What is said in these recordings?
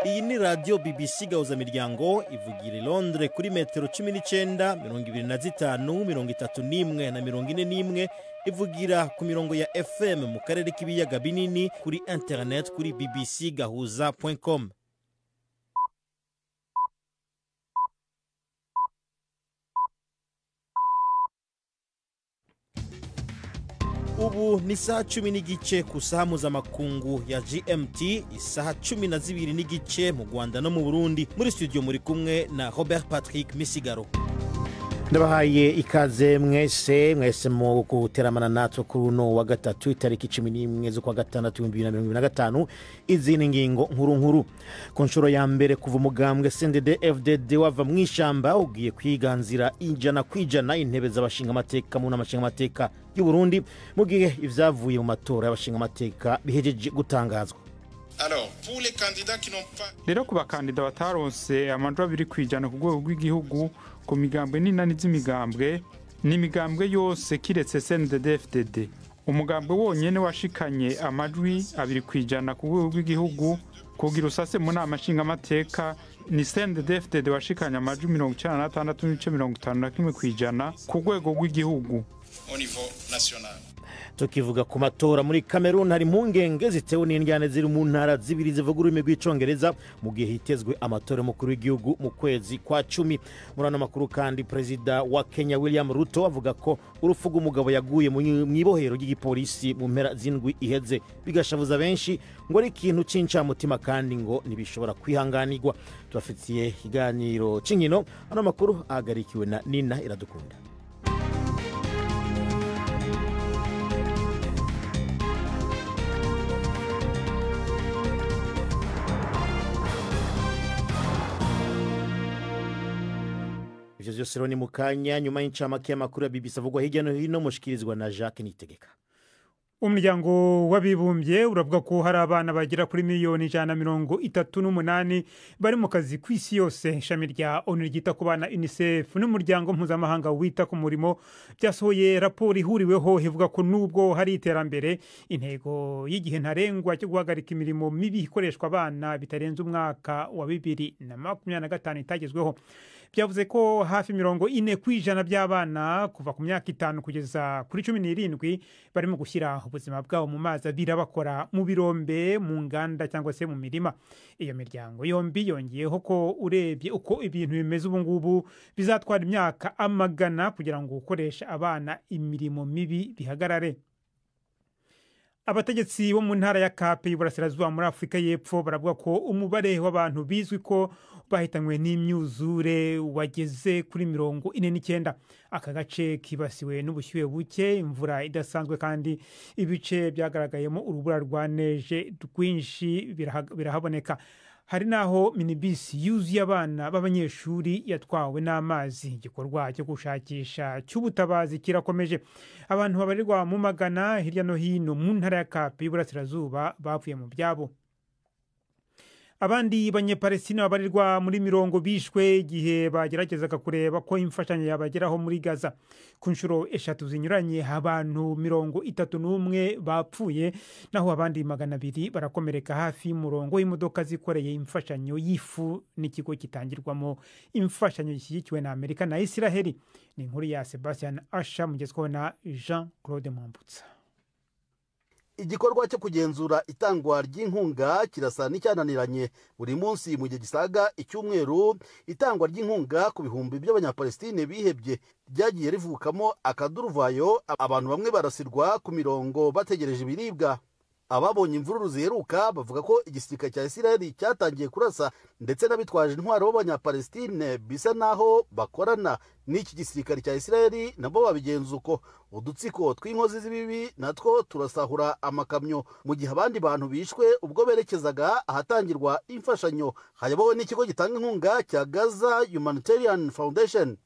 Iyi ni radiyo BBC Gahuzamiryango ivugira i Londres kuri metero 19, 25, 31 na 41. Ivugira ku mirongo ya FM mu karere k'ibiyaga binini, kuri internet kuri bbcgahuza.com. Ubu ni isaha 10:15 ku saha mpuzamakungu ya GMT, isaha 12:15 mu Rwanda no mu Burundi. Muri studio muri kumwe na Robert Patrick Misigaro. Ndabahaye ikaze mwese mwese mu guteramana natwe kuri uno wa gatatu, itariki 11 z'ukwa gatandatu 2025. Izi ni ingingo nkuru nkuru. Ku nshuro ya mbere kuva umugambwe CNDD FDD wava mu ishamba, ugiye kwiganzira 100% intebe z'abashingamateka mu nama nshingamateka y'u Burundi, mu gihe ivyavuye mu matora y'abashingamateka bihejeje gutangazwa. Rero ku bakandida bataronse amajwi 2% ku rwego rw'igihugu ku migambwe n'inani z'imigambwe, ni imigambwe yose kiretse CNDD-FDD. Umugambwe wonyene washikanye amajwi 2% ku rwego rw'igihugu kugira usase mu nama nshingamateka ni CNDD-FDD washikanye amajwi 96.51% ku rwego rw'igihugu. Tukivuga ku matora muri Cameroon, hari impungenge zitewe n'indyane ziri mu ntara zibiri zivuga ururimi rw'icongereza, mu gihe hitezwe amatora y'umukuru w'igihugu mu kwezi kwa cumi. Muri ano makuru kandi, perezida wa Kenya William Ruto avuga ko urupfu rw'umugabo yaguye mu ibohero ry'igipolisi mu mpera z'indwi iheze bigashavuza benshi, ngo ari ikintu c'incamutima kandi ngo ntibishobora kwihanganirwa. Tubafitiye ikiganiro c'inkino. Ano makuru ahagarikiwe na Nina Iradukunda. Ivyo vyose rero ni mu kanya, nyuma y'incamake y'amakuru ya BBC avugwa hirya no hino, mushikirizwa na Jacques Nitegeka. Umuryango w'abibumbye uravuga ko hari abana bagera kuri miliyoni 138 bari mu kazi ku isi yose. Ishami rya ONU ryita ku bana UNICEF n'umuryango mpuzamahanga wita ku murimo byasohoye raporo ihuriweho ivuga ko nubwo hari iterambere, intego y'igihe ntarengwa cyo guhagarika imirimo mibi ikoreshwa abana bitarenze umwaka wa 2025 itagezweho. Byavuze ko hafi 40% by'abana kuva ku myaka 5 kugeza kuri 17 barimo gushyira ubuzima bwabo mu mazi abira bakora mu birombe, mu nganda cyangwa se mu mirima. Iyo miryango yombi yongeyeho ko urebye uko ibintu bimeze ubu ngubu, bizatwara imyaka amagana kugira ngo gukoresha abana imirimo mibi bihagarare. Abategetsi bo mu ntara ya Kape y'Iburasirazuba muri Afurika y'Epfo baravuga ko umubare w'abantu bizwi ko bahitanywe n'imyuzure wageze kuri 49. Aka gace kibasiwe n'ubushyuhe buke, imvura idasanzwe, kandi ibice byagaragayemo urubura rwa neje rwinshi birahaboneka. Hari n'aho minibisi yuzuye abana b'abanyeshuri yatwawe n'amazi. Igikorwa cyo gushakisha cy'ubutabazi kirakomeje. Abantu babarirwa mu magana hirya no hino mu ntara ya Kape y'Iburasirazuba bavuye mu byabo. Abandi Banyepalestina babarirwa muri mirongo bishwe igihe bageragezaga kureba ko imfashanyo yabageraho muri Gaza. Ku nshuro eshatu zinyuranye, abantu 31 bapfuye, naho abandi 200 barakomereka hafi y'umurongo w'imodoka zikoreye imfashanyo y'ifu n'ikigo gitangirwamo imfashanyo gishyigikiwe na Amerika na Isiraheli. Ni inkuru ya Sebastian Asha, mugezweho na Jean Claude Mwambutsa. Igikorwa cyo kugenzura itangwa ry'inkunga kirasa n'icyananiranye. Buri munsi mu gihe gisaga icyumweru, itangwa ry'inkunga ku bihumbi by'Abanyapalestine bihebye ryagiye rivukamo akaduruvayo. Abantu bamwe barasirwa ku mirongo bategereje ibiribwa. Ababonye imvururu ziheruka bavuga ko igisirikare cya Isiraheli cyatangiye kurasa, ndetse n'abitwaje intwaro b'Abanyapalestine bisa naho bakorana n'iki gisirikare cya Isiraheli nabo babigenza uko. Udutsiko tw'inkozi z'ibibi natwo turasahura amakamyo, mu gihe abandi bantu bishwe ubwo berekezaga ahatangirwa imfashanyo hayobowe n'ikigo gitanga inkunga cya Gaza Humanitarian Foundation.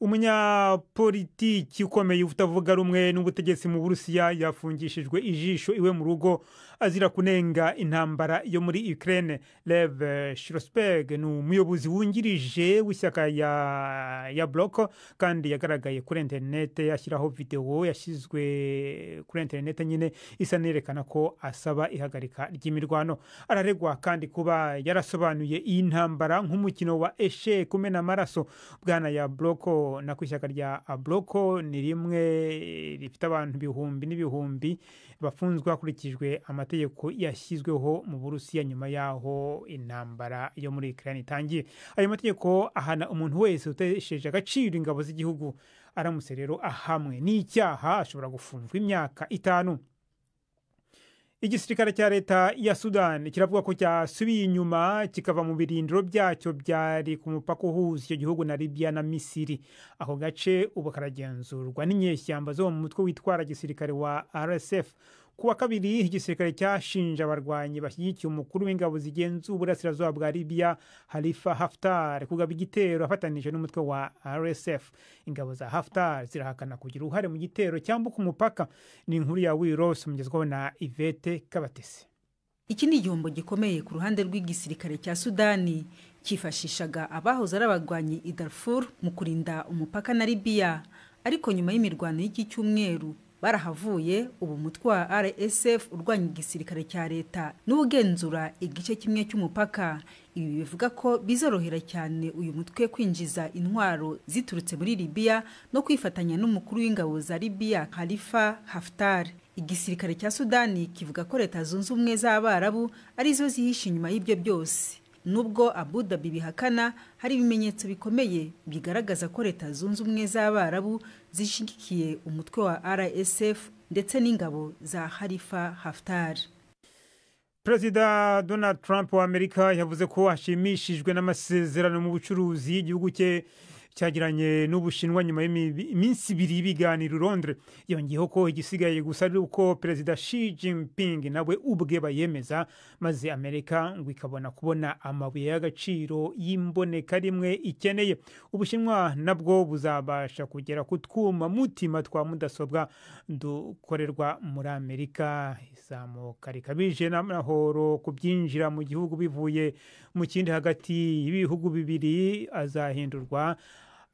Umunyapolitiki ukomeye utavuga rumwe n'ubutegetsi mu Burusiya yafungishijwe ijisho iwe mu rugo azira kunenga intambara yo muri Ukraine. Lev Shirosberg ni umuyobozi wungirije w'ishyaka ya Bloko, kandi yagaragaye kuri interinete yashyiraho videwo yashyizwe kuri interinete nyine isa nerekana ko asaba ihagarika ry'imirwano. Araregwa kandi kuba yarasobanuye iyi ntambara nk'umukino wa échec kumena amaraso. Bwana ya Bloko na ku ishyaka rya Bloko ni rimwe rifite abantu ibihumbi n'ibihumbi bafunzwe hakurikijwe amategeko yashyizweho mu Burusiya nyuma y'aho intambara yo muri Ukraine itangiye. Ayo mategeko ahana umuntu wese utesheje agaciro ingabo z'igihugu. Aramutse rero ahamwe n'icyaha ashobora gufungwa imyaka 5. Igisirikare cya leta ya Sudan kiravuga ko cyasubiye inyuma kikava mu birindiro byacyo byari ku mupaka uhuza icyo gihugu na Libya na Misiri. Ako gace ubu karagenzurwa n'inyeshyamba zo mu mutwe witwara gisirikare wa RSF. Ku wa kabiri igisirikare cyashinje abarwanyi bashyigikiye umukuru w'ingabo zigenzura uburasirazuba bwa Libya Khalifa Haftar kugaba igitero afatanije n'umutwe wa RSF. Ingabo za Haftar zirahakana kugira uruhare mu gitero cyambuka umupaka. Ni inkuru ya Wiros mugezwaho na Yvette Kabatesi. Iki ni igihombo gikomeye ku ruhande rw'igisirikare cya Sudani cyifashishaga abahoze ari abarwanyi i Darfur mu kurinda umupaka na Libya, ariko nyuma y'imirwano y'iki cyumweru barahavuye. Ubu umutwe wa RSF urwanya igisirikare cya leta n'ugenzura igice kimwe cy'umupaka. Ibi bivuga ko bizorohera cyane uyu mutwe kwinjiza intwaro ziturutse muri Libya no kwifatanya n'umukuru w'ingabo za Libya Khalifa Haftar. Igisirikare cya Sudani kivuga ko leta zunze ubumwe z'Abarabu arizo zihishe inyuma y'ibyo byose. Nubwo Abu Dhabi bihakana, hari ibimenyetso bikomeye bigaragaza ko leta zunze ubumwe z'Abarabu zishigikiye umutwe wa RSF ndetse n'ingabo za Khalifa Haftar. Perezida Donald Trump wa Amerika yavuze ko ashimishijwe n'amasezerano mu bucuruzi y'igihugu cye cyagiranye n'Ubushinwa nyuma y'iminsi 2 y'ibiganiro Londres. Yongeyeho ko igisigaye gusa ari uko Perezida Xi Jinping nawe ubwe bayemeza, maze Amerika ngo ikabona kubona amabuye y'agaciro y'imboneka rimwe ikeneye. Ubushinwa nabwo buzabasha kugera ku twuma mutima twa mudasobwa dukorerwa muri Amerika. Izamuka rikabije n'amahoro kubyinjira mu gihugu bivuye mu kindi hagati y'ibihugu bibiri azahindurwa.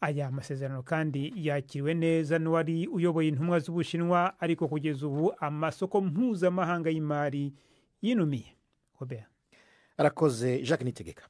Aya masezerano kandi yakiriwe neza n'uwari uyoboye intumwa z'Ubushinwa, ariko kugeza ubu amasoko mpuzamahanga y'imari yinumiye. Robert arakoze. Jacques Nitegeka.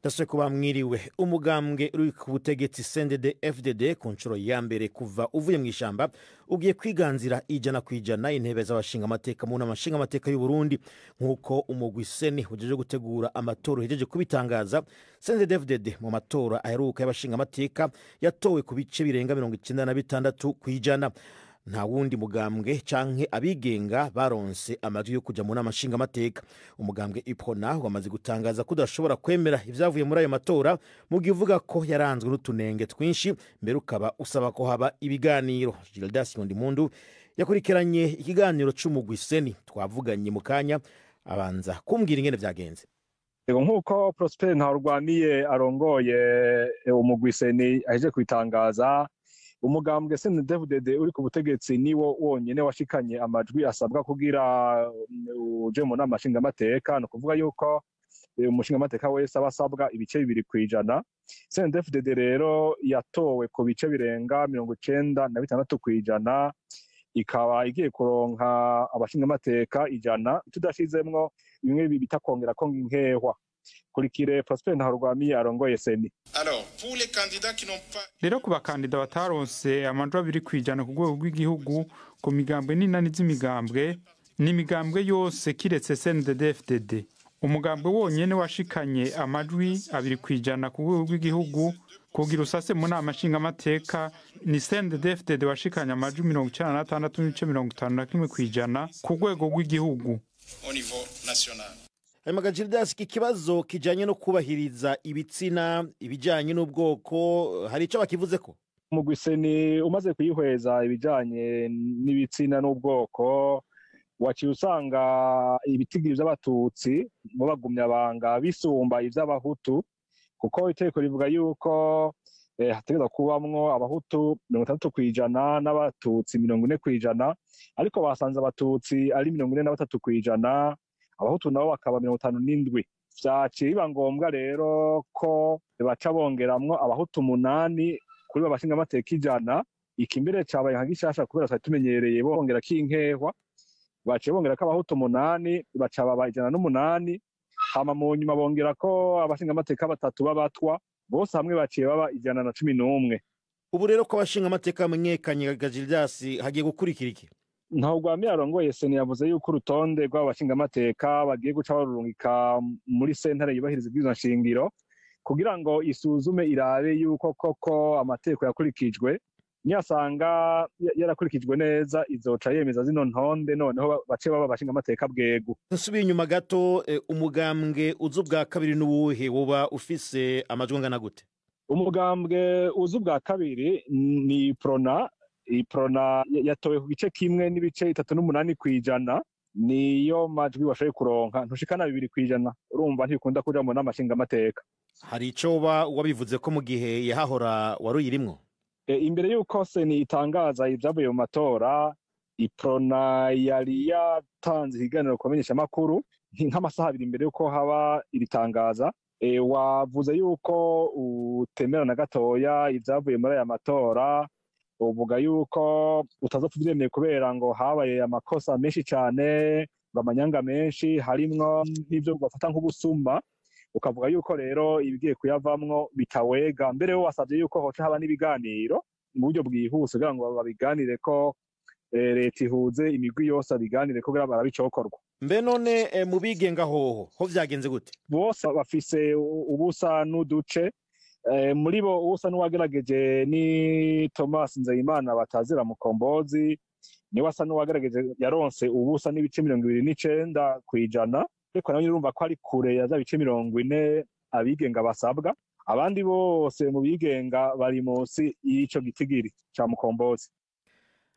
Ndaswe kuba mwiriwe. Umugambwe uri ku butegetsi CNDD FDD ku nshuro ya mbere kuva uvuye mu ishyamba ugiye kwiganzira 100% intebe z'abashinga amateka mu nama nshinga amateka y'u Burundi, nk'uko umugwi Seni ujeje gutegura amatora uhejeje kubitangaza. CNDD FDD mu matora aheruka y'abashinga amateka yatowe ku bice birenga 96%. Nta wundi mugambwe canke abigenga baronse amajwi yo kuja mu nama nshinga amateka. Umugambwe Ipona wamaze gutangaza ko udashobora kwemera ivyavuye muri ayo matora, mu gihe uvuga ko yaranzwe n'utunenge twinshi, mbere ukaba usaba ko haba ibiganiro. Gildas Mundu yakurikiranye ikiganiro c'umugwi Seni twavuganye mu kanya, abanza kumbwira ingene vyagenze. Nk'uko Prosper Ntarwamiye arongoye umugwi Seni aheje kubitangaza, umugambwe CNDD-FDD uri ku butegetsi niwo wonyene washikanye amajwi asabwa kugira uje mu nama nshingamateka. Ni ukuvuga yuko umushingamateka wese aba asabwa ibice 2%. CNDD-FDD rero yatowe ku bice birenga 96%, ikaba igiye kuronka abashingamateka 100 tudashizemwo bimwe bita kongera ko inkehwa. Kurikire Prosper Ntarwamiye arongoye Seni. Rero ku bakandida bataronse amajwi 2% ku rwego rw'igihugu ku migambwe n'inani z'imigambwe, ni imigambwe yose kiretse CNDD-FDD. Umugambwe wonyene washikanye amajwi 2% ku rwego rw'igihugu kugira usase mu nama nshingamateka ni CNDD-FDD washikanye amajwi 96.51% ku rwego rw'igihugu. Hanyuma Gildas, iki kibazo kijanye no kubahiriza ibitsina, ibijanye n'ubwoko, hari ico bakivuze ko? Umugwi Seni umaze kuyihweza ibijanye n'ibitsina n'ubwoko, Waciye usanga ibitigiri vy'abatutsi mu bagumyabanga bisumba ivy'abahutu, kuko itegeko rivuga yuko hategerezwa kubamwo abahutu 60% n'abatutsi 40%, ariko basanze abatutsi ari 43%, abahutu nabo bakaba 57. Vyaciye biba ngombwa rero ko baca bongeramwo abahutu 8 kuri babashingamateka 100. Ikimbere cabaye nka gishasha kubera twari tumenyereye bongera kinkehwa, baciye bongera ko abahutu 8 baca baba 108, hama mu nyuma bongera ko abashingamateka 3 b'abatwa, bose hamwe baciye baba 111. Ubu rero ko abashingamateka bamenyekanye, Gildas, hagiye gukurikira iki? Ntawugwamiye arongoye seni yavuze yuko urutonde rw'abo bashingamateka bagiye guca barurungika muri sentare yubahiriza ibwirizwa nshingiro kugira ngo isuzume irabe yuko koko amategeko yakurikijwe. Niyasanga yarakurikijwe neza izoca yemeza zino ntonde, noneho bace baba abashingamateka bwegu. Nsubiye inyuma gato, umugambwe uza ubwa kabiri n'uwuhe? Woba ufise amajwi angana gute? Umugambwe uza ubwa kabiri ni Prona. Iprona yatowe ku gice 1.38%, niyo majwi washoboye kuronka, ntushikana 2%. Urumva ntibikunda kuja mu nama nshingamateka. Hari ico woba wabivuze ko mu gihe yahahora waruyirimwo? Imbere y'uko seni itangaza ibyavuye mu matora, Iprona yari yatanze ikiganiro ku bamenyeshamakuru nk'amasaha 2 imbere y'uko haba iri tangaza. Wavuze yuko utemera na gatoya ibyavuye muri aya matora, uvuga yuko utazopfa uvyemeye kubera ngo habaye amakosa menshi cane, ngo amanyanga menshi harimwo n'ivyo bafata nk'ubusuma, ukavuga yuko rero ibigiye kuyavamwo bitawega. Mbere wo wasavye yuko hoca haba n'ibiganiro mu buryo bwihuse kugira ngo babiganire ko leta ihuze imigwi yose abiganire ko kugira barabicokorwa. Mbe none mu bigenga hoho ho vyagenze gute? Bose bafise ubusa n'uduce. Muri bo usa n'uwagerageje ni Thomas Nzeyimana batazira Mukombozi, niwe asa n'uwagerageje yaronse ubusa n'ibice 29%, ariko nawe urumva ko ari kure ya za bice 40 abigenga basabwa. Abandi bose mu bigenga bari munsi y'ico gitigiri ca Mukombozi.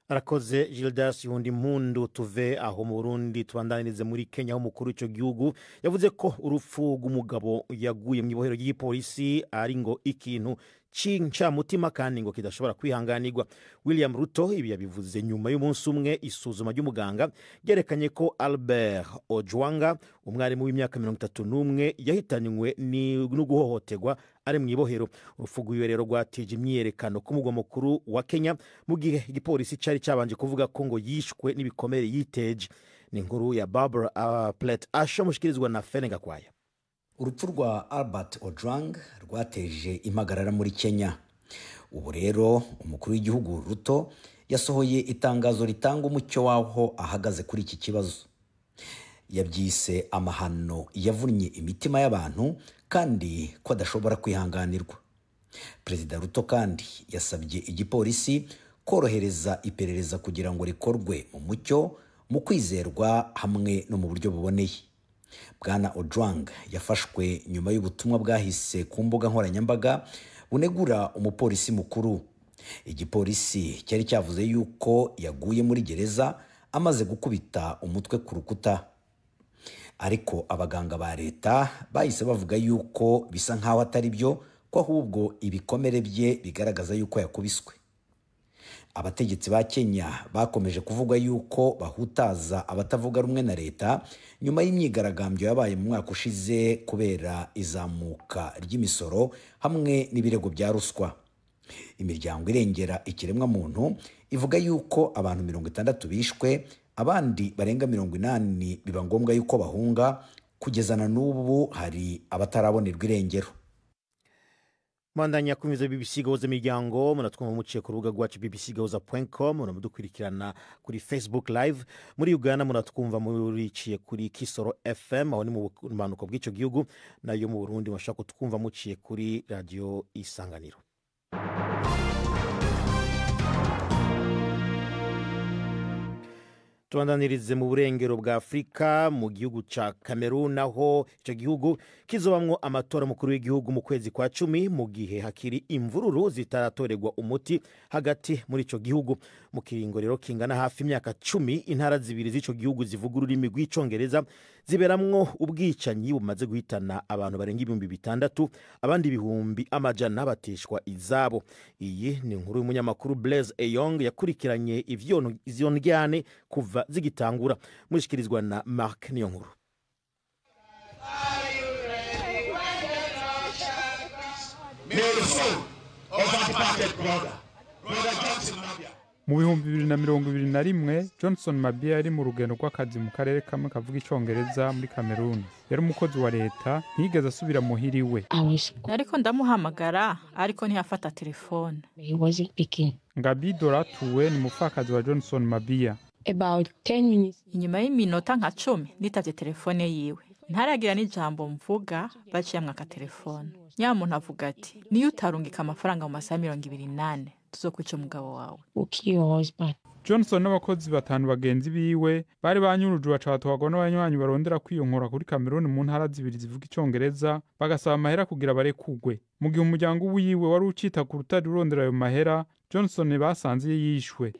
Arakoze Gildas Yundi Mpundu. Tuve aho mu Burundi tubandanirize muri Kenya, aho umukuru w'ico gihugu yavuze ko urupfu rw'umugabo yaguye mu ibohero ry'igipolisi ari ngo ikintu c'incamutima kandi ngo kidashobora kwihanganirwa. William Ruto ibi yabivuze nyuma y'umunsi umwe isuzuma ry'umuganga ryerekanye ko Albert Ojwanga, umwarimu w'imyaka 31, yahitanywe no guhohoterwa ari mu ibohero. Urupfu rwiwe rero rwatije imyiyerekano ku mugwa mukuru wa Kenya, mu gihe igipolisi cari cabanje kuvuga ko ngo yishwe n'ibikomere yiteje. Ni inkuru ya Barbara Plet Asha, mushikirizwa na Fene Gakwaya. Urupfu rwa Albert Ojwang rwateje impagarara muri Kenya. Ubu rero umukuru w'igihugu Ruto yasohoye itangazo ritanga umucyo w'aho ahagaze kuri iki kibazo. Yabyise amahano yavunnye imitima y'abantu kandi ko adashobora kwihanganirwa. Perezida Ruto kandi yasabye igipolisi korohereza iperereza kugira ngo rikorwe mu mucyo, mu kwizerwa hamwe no mu buryo buboneye. Bwana Ojwang yafashwe nyuma y'ubutumwa bwahise ku mbuga nkoranyambaga bunegura umupolisi mukuru. Igipolisi cyari cyavuze yuko yaguye muri gereza amaze gukubita umutwe ku rukuta, ariko abaganga ba leta bahise bavuga yuko bisa nkaho atari byo, ko ahubwo ibikomere bye bigaragaza yuko yakubiswe. Abategetsi ba Kenya bakomeje kuvuga yuko bahutaza abatavuga rumwe na leta nyuma y'imyigaragambyo yabaye mu mwaka ushize kubera izamuka ry'imisoro hamwe n'ibirego bya ruswa. Imiryango irengera ikiremwa muntu ivuga yuko abantu 60 bishwe, abandi barenga 80 biba ngombwa yuko bahunga. Kugeza na n'ubu hari abatarabonerwa irengero. Mandanya kumiza BBC Gahuza Miryango, muratwumva muciye ku rubuga rwacu bbcgahuza.com, muradukurikirana kuri Facebook Live. Muri Uganda muratwumva muriciye kuri Kisoro FM, aho ni mu bumanuko bw'ico gihugu, nayo mu Burundi mushobora kutwumva muciye kuri Radio Isanganiro. Tubandanirize mu burengero bwa Afurika, mu gihugu ca Cameroon, aho ico gihugu kizobamwo amatora mukuru w'igihugu mu kwezi kwa 10, mu gihe hakiri imvururu zitaratorerwa umuti hagati muri ico gihugu. Mu kiringo rero kingana hafi imyaka 10, intara zibiri z'ico gihugu zivuga ururimi rw'Icongereza ziberamwo ubwicanyi bumaze guhitana abantu barenga 6000, abandi ibihumbi amajana bateshwa izabo. Iyi ni inkuru y'umunyamakuru Blaise Eyong yakurikiranye ivyo ndyane kuva zigitangura, mushikirizwa na Mark Niyonkuru. Mu 2021, Johnson Mabia yari mu rugendo rw'akazi mu karere kamwe kavuga Icongereza muri Cameroon. Yari umukozi wa leta, ntiyigeze asubira muhira iwe. Nariko ndamuhamagara ariko ntiyafata telefone. Ngabi Doratuwe ni umupfakazi wa Johnson Mabia. Inyuma y'iminota nka 10 nitavye telefone yiwe, ntaragira n'ijambo mvuga, baciye amwaka telefone. Nyamuntu avuga ati: "Niyo utarungika amafaranga mu masaha 24, tuzokwica umugabo wawe." Johnson n'abakozi batanu bagenzi biwe bari banyurujwe, baca batwagwa n'abanywanyi barondera kwiyonkora kuri Cameroon mu ntara zibiri zivuga Icongereza, bagasaba amahera kugira barekugwe. Mu gihe umuryango wiwe wari ucita ku rutare urondera ayo mahera, Johnson basanze yishwe.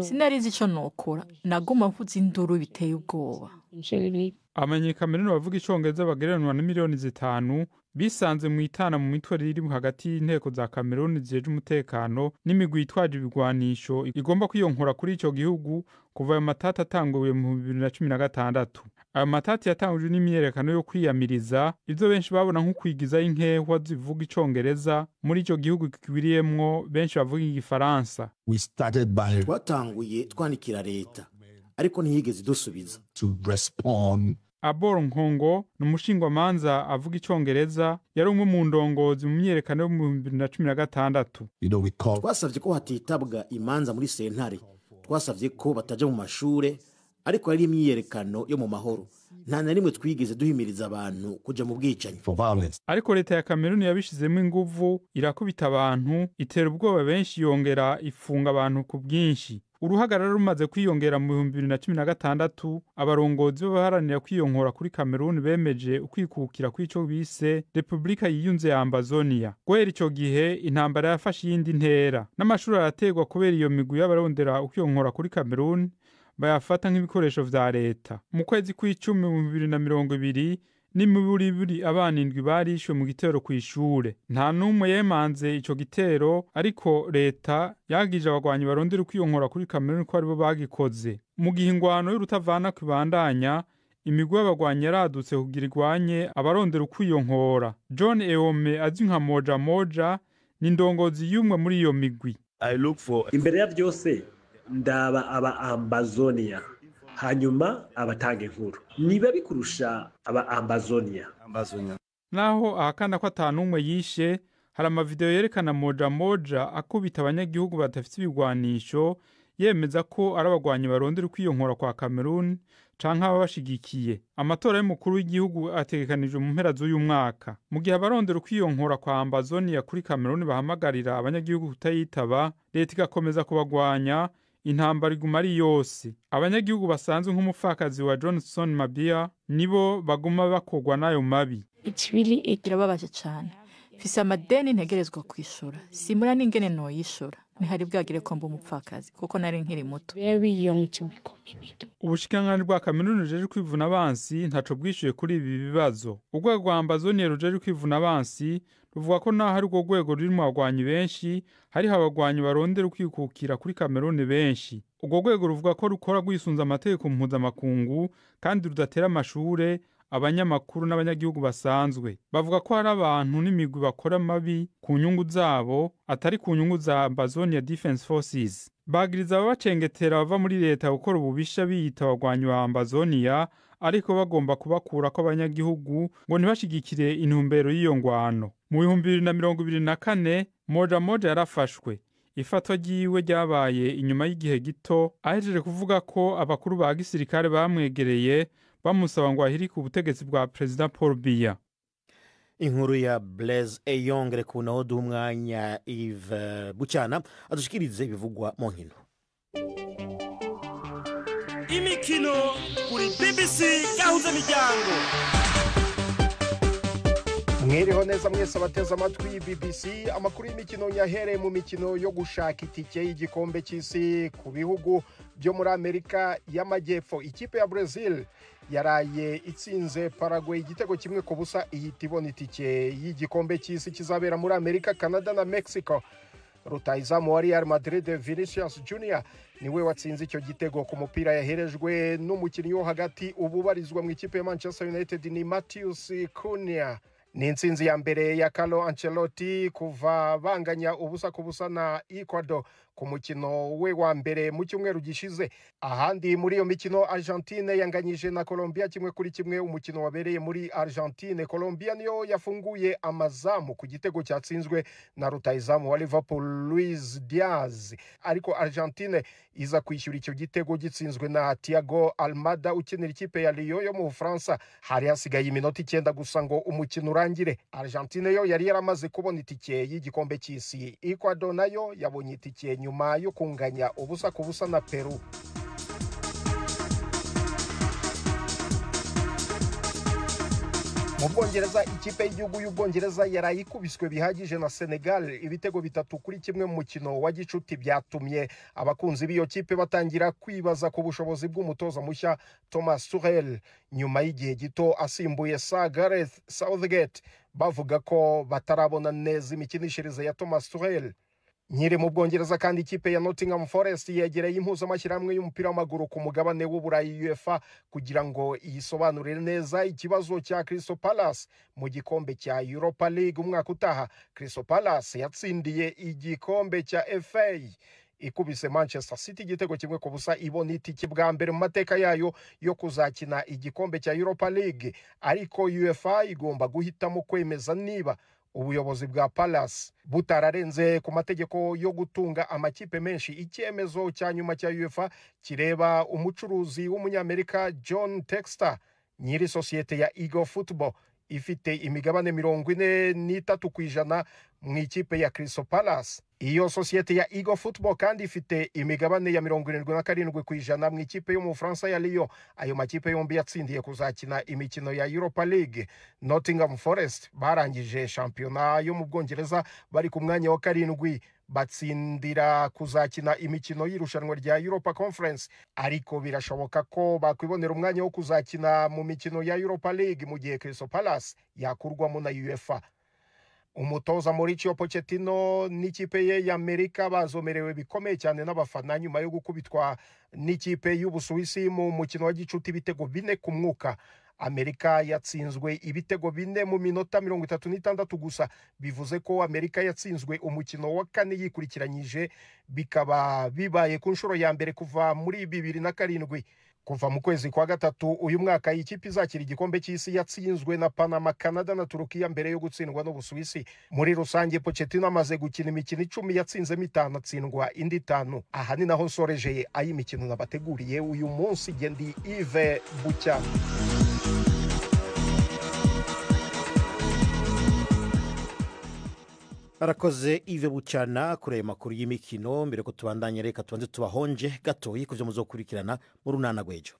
Sinarizi ico nokora, naguma mvuza induru biteye ubwoba. Abanyekameruni bavuga Icongereza bagereranwa na miliyoni 5 bisanze mu itana mu mitwe riri hagati y'inteko za Cameroon zijeje umutekano n'imigwi yitwaje ibigwanisho igomba kwiyonkora kuri ico gihugu kuva ayo matati atanguye mu 2016. Ayo matati yatangujwe n'imyiyerekano yo kwiyamiriza ivyo benshi babona nko kwigizayo inkehwa zivuga Icongereza muri ico gihugu kigwiriyemwo benshi bavuga Igifaransa. Twatanguye twandikira leta, ariko ntiyigeze idusubiza. Abor Nkongo ni umushingwamanza avuga Icongereza, yari umwe mu ndongozi mu myiyerekano yo mu 2016. Twasavye ko hatitabwa imanza muri sentare, twasavye ko bataja mu mashure, ariko yari imyiyerekano yo mu mahoro. Nta na rimwe twigeze duhimiriza abantu kuja mu bwicanyi. Ariko leta ya Cameroon yabishizemo inguvu, irakubita abantu, itera ubwoba benshi, yongera ifunga abantu ku bwinshi. Uruhagarara rumaze kwiyongera mu 2016, abarongozi b'abaharanira kwiyonkora kuri Cameroon bemeje ukwikukira kw'ico bise Republika yiyunze ya Ambazonia. Guhera ico gihe intambara yafashe iyindi ntera, n'amashuri arategwa kubera iyo migwi y'abarondera ukwiyonkora kuri Cameroon bayafata nk'ibikoresho vya leta. Mu kwezi kw'icumi mu 2020, n'imiburiburi abana 7 barishwe mu gitero kw'ishure. Nta n'umwe yemanze ico gitero, ariko leta yagije abagwanyi barondera ukwiyonkora kuri Cameroon ko aribo bagikoze. Mu gihe ingwano y'urutavana kwibandanya, imigwi y'abagwanyi yaradutse kugira igwanye abarondera ukwiyonkora. John Eome azwi nka Moja Moja ni indongozi y'umwe muri iyo migwi. Imbere ya byose ndaba aba Ambazonia, hanyuma abatanga inkuru niba bikurusha aba Ambazonia. Naho ahakana ko atanumwe yishe, hari amavideo yerekana Moja Moja akubita abanyagihugu badafite ibigwanisho, yemeza ko ari abagwanyi barondera ukwiyonkora kwa Cameroon canke ababashigikiye. Amatora y'umukuru w'igihugu ategekanijwe mu mpera z'uyu mwaka. Mu gihe abarondera ukwiyonkora kwa Ambazonia kuri Cameroon bahamagarira abanyagihugu kutayitaba, leta igakomeza kubagwanya, intambara iguma ari yose. Abanyagihugu basanzwe nk'umupfakazi wa Johnson Mabia nibo baguma bakogwa n'ayo mabi. Birababaje cane, mfise amadeni ntegerezwa kwishura, simura n'ingene noyishura. Ntihari bwagire ko mba umupfakazi kuko nari nkiri muto. Ubushikiranganji bwa Cameroon bujeje kwivuna abansi ntaco bwishuye kuri ibi bibazo. Urwego rwa Ambazonia rujeje kwivuna abansi ruvuga ko naho ari urwo rwego rurimwo abagwanyi benshi, hariho abagwanyi barondera ukwikukira kuri Cameroon benshi. Urwo rwego ruvuga ko rukora rwisunze amategeko mpuzamakungu kandi rudatera amashure abanyamakuru n'abanyagihugu basanzwe. Bavuga ko hari abantu n'imigwi bakora amabi ku nyungu zabo, atari ku nyungu za Ambazonia Defense Forces. Bagiriza ababacengetera bava muri leta gukora ububisha biyita abagwanyi ba Ambazonia, ariko bagomba kubakurako abanyagihugu ngo ntibashigikire intumbero y'iyo ngwano. Mu 2024, Moja Moja yarafashwe. Ifatwa ryiwe ryabaye inyuma y'igihe gito ahejeje kuvuga ko abakuru ba gisirikare bamwegereye bamusaba ngo ahirike ubutegetsi bwa Perezida Paul Biya. Inkuru ya Blaise Eyong. Reka naho duha umwanya Yves Bucyana adushikirize ibivugwa mu nkino. Y'imikino kuri BBC Gahuza Miryango. Mwiriho neza mwese abateze amatwi BBC. Amakuru y'imikino yahereye mu mikino yo gushaka itike y'igikombe cy'isi ku bihugu byo muri Amerika y'Amajyepfo. Ikipe ya Brazil yaraye itsinze Paraguay igitego 1-0, ihita ibona itike y'igikombe cy'isi kizabera muri Amerika, Canada na Mexico. Rutahizamu wa Real Madrid Vinicius Junior niwe watsinze icyo gitego ku mupira yaherejwe n'umukinnyi wo hagati ububarizwa mu ikipe ya Manchester United ni Matheus Cunha. Ni intsinzi ya mbere ya Carlo Ancelotti kuva banganya 0-0 na Ecuador ku mukino we wa mbere mu cyumweru gishize. Ahandi muri iyo mikino, Argentine yanganyije na Colombia 1-1, umukino wabereye muri Argentine. Colombia niyo yafunguye amazamu ku gitego cyatsinzwe na rutahizamu wa Liverpool Luis Diaz, ariko Argentine iza kwishyura icyo gitego gitsinzwe na Thiago Almada ukinira ikipe ya Lyon yo mu Bufaransa. Hari hasigaye iminota 9 gusa ngo umukino urangire. Argentine yo yari yaramaze kubona itike y'igikombe cy'isi. Ecuador nayo yabonye itike nyuma yo kunganya 0-0 na Peru. Mu Bwongereza, ikipe y'igihugu y'Ubwongereza yaraye ikubiswe bihagije na Senegal ibitego 3-1 mu mukino wa gicuti, byatumye abakunzi b'iyo kipe batangira kwibaza ku bushobozi bw'umutoza mushya Thomas Tuchel nyuma y'igihe gito asimbuye Sir Gareth Southgate, bavuga ko batarabona neza imikinishirize ya Thomas Tuchel. Nkiri mu Bwongereza kandi, ikipe ya Nottingham Forest yegereye impuzamashyirahamwe y'umupira w'amaguru ku mugabane w'Uburayi UEFA kugira ngo iyisobanurire neza ikibazo cya Crystal Palace mu gikombe cya Europa League umwaka utaha. Crystal Palace yatsindiye igikombe cya FA ikubise Manchester City igitego 1-0, ibona itike bwa mbere mu mateka yayo yo kuzakina igikombe cya Europa League. Ariko UEFA igomba guhitamo kwemeza niba ubuyobozi bwa Palace butararenze ku mategeko yo gutunga amakipe menshi. Icyemezo cya nyuma cya UEFA kireba umucuruzi w'umunyamerika John Textor, nyiri sosiyete ya Eagle Football ifite imigabane 43% mu ikipe ya Crystal Palace. Iyo sosiyete ya Eagle Football kandi ifite imigabane ya 77% mu ikipe yo mu Bufaransa ya Lyon. Ayo makipe yombi yatsindiye kuzakina imikino ya Europa League. Nottingham Forest barangije shampiyona yo mu Bwongereza bari ku mwanya wa 7, batsindira kuzakina imikino y'irushanwa rya Europa Conference, ariko birashoboka ko bakwibonera umwanya wo kuzakina mu mikino ya Europa League mu gihe Crystal Palace yakurwamo na UEFA. Umutoza Mauricio Pochettino n'ikipe ye y'Amerika bazomerewe bikomeye cyane n'abafana nyuma yo gukubitwa n'ikipe y'Ubusuwisi mu mukino wa gicuti ibitego 4 ku mwuka. Amerika yatsinzwe ibitego 4 mu minota 36 gusa, bivuze ko Amerika yatsinzwe umukino wa 4 yikurikiranyije, bikaba bibaye ku nshuro ya mbere kuva muri 2007. Kuva mu kwezi kwa 3 uyu mwaka, ikipe izakira igikombe cy'isi yatsinzwe na Panama, Canada na Turukiya mbere yo gutsindwa n'Ubusuwisi. Muri rusange Pochettino amaze gukina imikino 10, yatsinzemo 5 atsindwa indi 5. Aha ni naho nsoreje ay'imikino nabateguriye uyu munsi. Gendi Yves Bucyana. Arakoze Yves Bucyana kuri ayo makuru y'imikino. Mbere ko tubandanye, reka tubanze tubahonje gatoyi kuvyo muzokurikirana mu runana rw'ejo.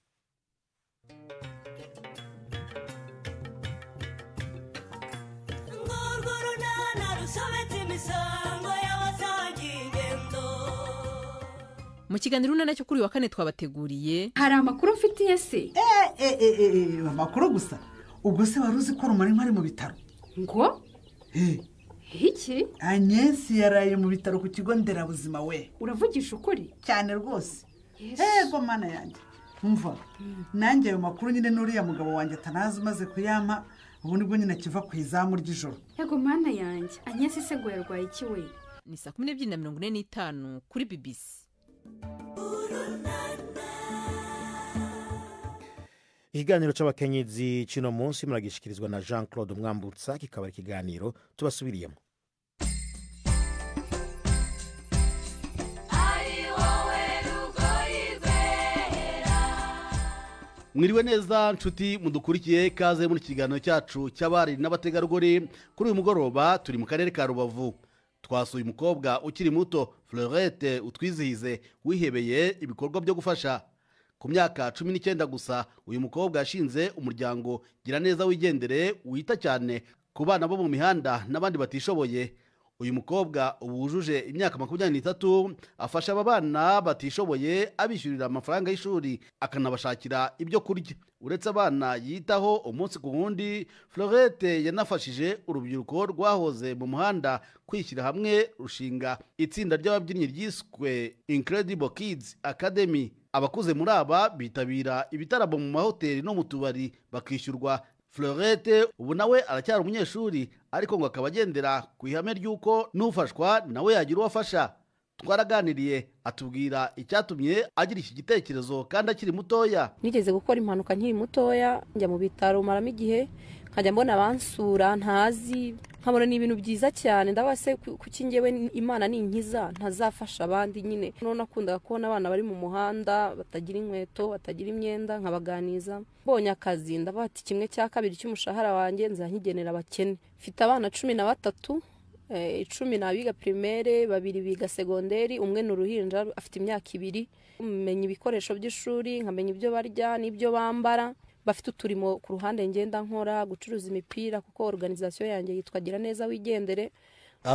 Mu kiganiro runana cyo kuri wa kane twabateguriye. Hari amakuru mfitiye se? Amakuru gusa. Ubwo se wari uzi ko Rumari ari mu bitaro? Ngo? Iki? Agnes yaraye mu bitaro ku kigo nderabuzima we. Uravugisha ukuri? Cyane rwose. Yego mana yanjye. Umva, nanjye ayo makuru nyine n'uriya mugabo wanjye atanazi umaze kuyampa, ubu nibwo nyine akiva ku izamu ry'ijoro. Yego mana yanjye, Agnes se ngo yarwaye iki we? Ni saa 12:45 kuri BBC. Ikiganiro c'abakenyezi cino munsi muragishikirizwa na Jean Claude Mwambutsa, kikaba ikiganiro tubasubiriyemo. Mwiriwe neza nshuti mudukurikiye, kaze muri kiganiro cyacu cy'abari n'abategarugori. Kuri uyu mugoroba turi mu karere ka Rubavu. Twasuye umukobwa ukiri muto Fleurette Utwizihize, wihebeye ibikorwa byo gufasha. Ku myaka 19 gusa, uyu mukobwa yashinze umuryango Gira Neza Wigendere, wita cyane ku bana bo mu mihanda n'abandi batishoboye. Uyu mukobwa ubu wujuje imyaka 23 afasha aba bana batishoboye, abishyurira amafaranga y'ishuri, akanabashakira ibyo kurya. Uretse abana yitaho umunsi ku wundi, Florette yanafashije urubyiruko rwahoze mu muhanda kwishyira hamwe, rushinga itsinda ry'ababyinnyi ryiswe Incredible Kids Academy. Abakuze muri aba bitabira ibitaramo mu mahoteli no mu tubari bakishyurwa. Florette ubu nawe aracyari umunyeshuri, ariko ngo akaba agendera ku ihame ry'uko n'ufashwa nawe yagira uwo afasha. Twaraganiriye, atubwira icyatumye agira iki gitekerezo kandi akiri mutoya. Nigeze gukora impanuka nkiri mutoya, njya mu bitaro maramo igihe, nkajya mbona abansura ntazi, nkabona ni ibintu byiza cyane. Ndabase kuki njyewe Imana ninkiza ntazafasha abandi nyine. None nakundaga kubona abana bari mu muhanda batagira inkweto, batagira imyenda, nkabaganiza. Mbonye akazi ndavuga ati kimwe cya kabiri cy'umushahara wanjye nzankigenera abakene. Mfite abana 13, 10 n'abiga primaire, 2 biga segonderi, umwe ni uruhinja afite imyaka 2. Menya ibikoresho by'ishuri, nkamenya ibyo barya n'ibyo bambara. Bafite uturimo ku ruhande ngenda nkora, gucuruza imipira, kuko organisation yanjye yitwa Gira Neza Wigendere.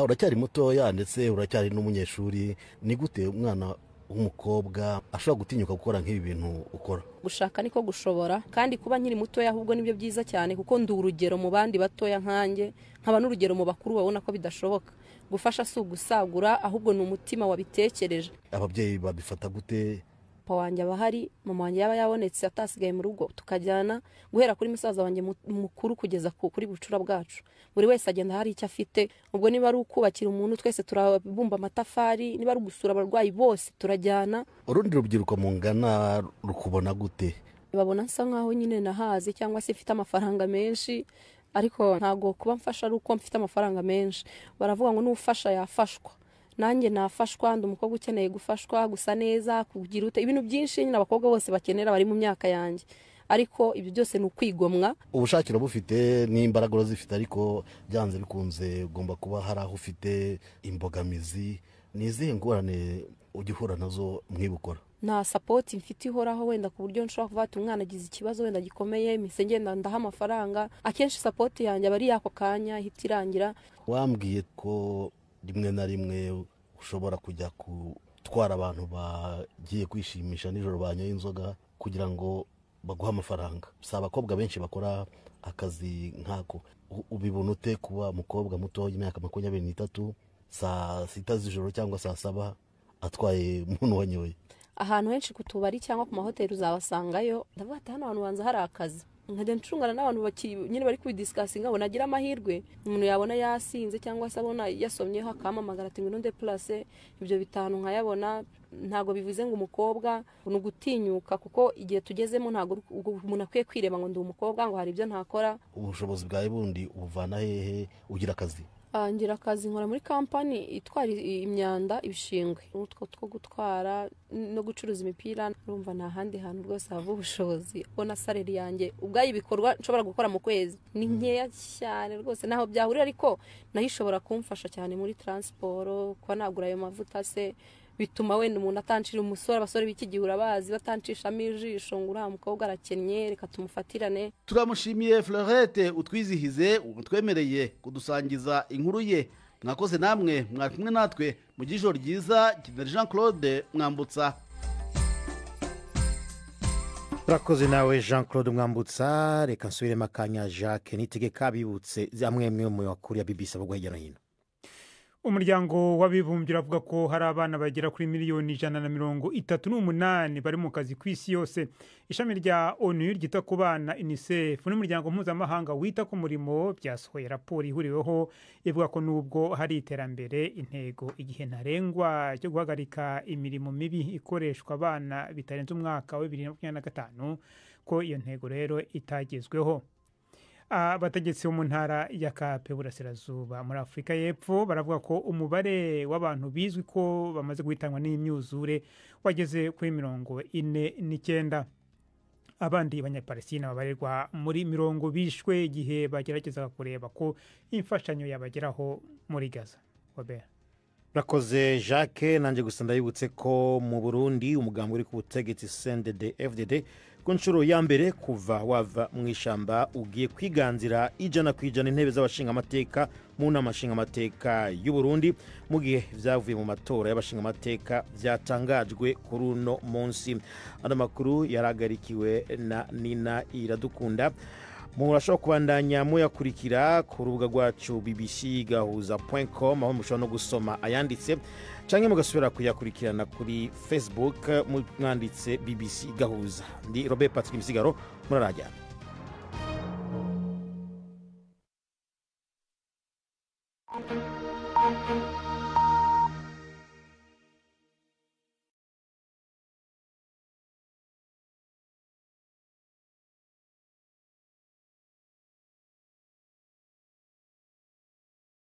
Uracyari mutoya ndetse uracyari n'umunyeshuri, ni gute umwana w'umukobwa ashobora gutinyuka gukora nk'ibi bintu ukora? Gushaka niko gushobora, kandi kuba nkiri mutoya ahubwo nibyo byiza cyane, kuko ndi urugero mu bandi batoya nkanjye, nkaba n'urugero mu bakuru babona ko bidashoboka. Gufasha si ugusagura, ahubwo ni umutima wabitekereje. Ababyeyi babifata gute? Papa wanjye aba ahari, mama wanjye yaba yabonetse atasigaye mu rugo, tukajyana guhera kuri musaza wanjye mukuru kugeza kuri bucura bwacu. Buri wese agenda hari icyo afite. Ubwo niba ari ukubakira umuntu twese turabumba amatafari, niba ari ugusura abarwayi bose turajyana. Urundi rubyiruko mungana rukubona gute? Babona nsa nkaho nyine nahaze cyangwa se mfite amafaranga menshi, ariko ntago kuba mfasha ari uko mfite amafaranga menshi. Baravuga ngo n'ufasha yafashwa. Nanjye nafashwa, ndi umukobwa ukeneye gufashwa, gusa neza, kugira ute, ibintu byinshi nyine abakobwa bose bakenera bari mu myaka yanjye. Ariko ibyo byose ni ukwigomwa. Ubushakiro bufite n'imbaraga urazifite, ariko byanze bikunze ugomba kuba hari aho ufite imbogamizi. Ni izihe ngorane ujya uhura nazo mwibukora? Nta sapoti mfite ihoraho wenda ku buryo nshobora kuvuga ati umwana agize ikibazo wenda gikomeye, mpise ngenda ndaha amafaranga. Akenshi sapoti yanjye aba ari y'ako kanya ihita irangira. Wambwiye ko rimwe na rimwe ushobora kujya gutwara abantu bagiye kwishimisha nijoro banyoye inzoga kugira ngo baguhe amafaranga. Si abakobwa benshi bakora akazi nk'ako. Ubibona ute kuba umukobwa muto w'imyaka 23 saa 6 z'ijoro cyangwa saa 7 atwaye umuntu wanyoye? Ahantu henshi ku tubari cyangwa ku mahoteli uzabasangayo. Ndavuga ati hano hantu banza hari akazi, nkajya ncungana n'abantu nyine bari kubidiscussinga, ngo nagira amahirwe umuntu yabona yasinze cyangwa se abona yasomyeho akamamagara ati ngwino ndeplace, ibyo 5 nkayabona. Ntago bivuze ngo umukobwa ni ugutinyuka, kuko igihe tugezemo ntago umuntu akwiye kwireba ngo ndi umukobwa ngo hari ibyo ntakora. Ubushobozi bwawe bundi ubuvana hehe ugira akazi? Ngira akazi, nkora muri kampani itwara imyanda, ibishingwe, utwo two gutwara no gucuruza imipira. Urumva nta handi hantu rwose hava ubushobozi. Ubona salary yanjye ubwayo ibikorwa nshobora gukora mu kwezi ni nkeya cyane rwose, naho byahurira, ariko nayo ishobora kumfasha cyane muri transport, kuba nagura ayo mavuta se bituma wenda umuntu atancira umusore. Abasore b'iki gihe urabazi batancishamo ijisho ngo uriya mukobwa arakennye reka tumufatirane. Turamushimiye Florette utwizihize, utwemereye kudusangiza inkuru ye. Mwakoze namwe mwari kumwe natwe mu gijoro ryiza. Kigali Jean Claude Mwambutsa. Turakoze nawe Jean Claude Mwambutsa. Reka nsubiremo akanya Jacques Nitegeka bibutse amwe mu makuru ya BBC avugwa hirya no hino. Umuryango w'abibumbye uravuga ko hari abana bagera kuri miliyoni 138 bari mu kazi ku isi yose. Ishami rya ONU ryita ku bana UNICEF n'umuryango mpuzamahanga wita ku murimo byasohoye raporo ihuriweho ivuga ko nubwo hari iterambere, intego igihe ntarengwa cyo guhagarika imirimo mibi ikoreshwa abana bitarenze umwaka wa 2025, ko iyo ntego rero itagezweho. Abategetsi bo mu ntara ya Cape Burasirazuba muri Afurika y'Epfo baravuga ko umubare w'abantu bizwi ko bamaze guhitanwa n'imyuzure wageze kuri 49. Abandi Banyapalestina babarirwa muri 40 bishwe igihe bageragezaga kureba ko imfashanyo yabageraho muri Gaza. Robert. Urakoze Jacques. Nanjye gusa ndabibutse ko mu Burundi umugambi uri ku butegetsi CNDD FDD ku nshuro ya mbere kuva wava mu ishyamba ugiye kwiganzira 100% intebe z'abashingamateka mu nama nshingamateka y'u Burundi, mu gihe byavuye mu matora y'abashingamateka byatangajwe kuri uno munsi. Ano makuru yaragarikiwe na Nina Iradukunda. Murashobora kubandanya muyakurikira ku rubuga rwacu bbc gahuza.com, aho mushobora no gusoma ayanditse, cyangwa mugasubira kuyakurikirana kuri Facebook mwanditse BBC Gahuza. Ndi Robert Patrick Misigaro, murarajyana.